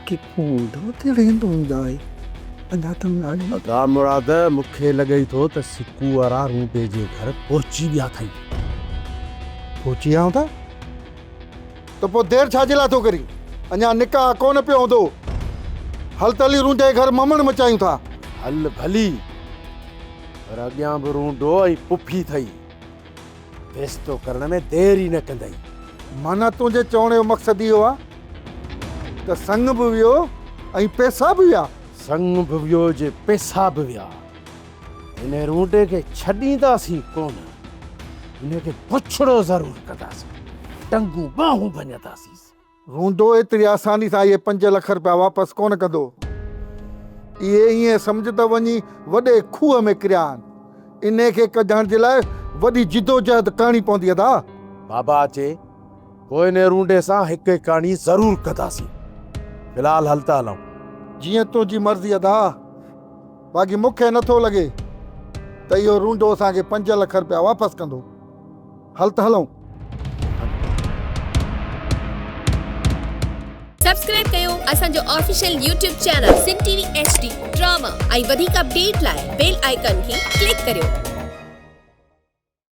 ڪيڪون تڙين هوندائي اڃا ته ناهي. ادا مراد مون کي لڳئي ٿو ته سڪو وارا رونڊي جي گهر پهچي ويا اٿئي. پهچي ويا هوندا ته پوء دير ڇا جي لاء ٿو ڪرين؟ اڃا نڪاح ڪونه پيو هوندو. هل ته هلي رونڊي جي گهر ممڻ مچايون ٿا. هل ڀلي، پر اڳيان به رونڊو ۽ پڦي ٿئي. فيصلو ڪرڻ ۾ دير ئي نه ڪندئي. معنيٰ تنهنجي چوڻ جو مقصد اهو آ ته سڱ به ويو ۽ پئسا به ويا. سڱ به ويو جي پئسا به ويا. انهي رونڊي کي ڇڏينداسين ڪونه. انهي کي بڇڙو ضرور ڪنداسين. ٽنگون ٻانهون ڀڃنداسينس. رونڊو ايتري آساني سان اهي پنج لک رپيا واپس ڪونه ڪندو. اهي ائين سمجهه ته وڃي وڏي کوهه ۾ ڪريا آهن. انهي کي ڪڍڻ جي لاء وڏي جدوجهد ڪرڻي پوندي ادا. بابا اچي پوء انهي رونڊي سان هڪ هڪاڻي ضرور ڪنداسين. في الحال هل ته هلون. جيئن تنهنجي مرضي ادا. باقي مون کي نٿو لڳي ته اهو رونڊو اسان کي پنج لک رپيا واپس ڪندو. هل ته هلون. سبسڪرائب ڪيو اسان جو official YouTube channel Sindh T V H D drama ۽ وڌيڪ اپڊيٽ لاء بيل آئيڪان کي ڪلڪ ڪريو.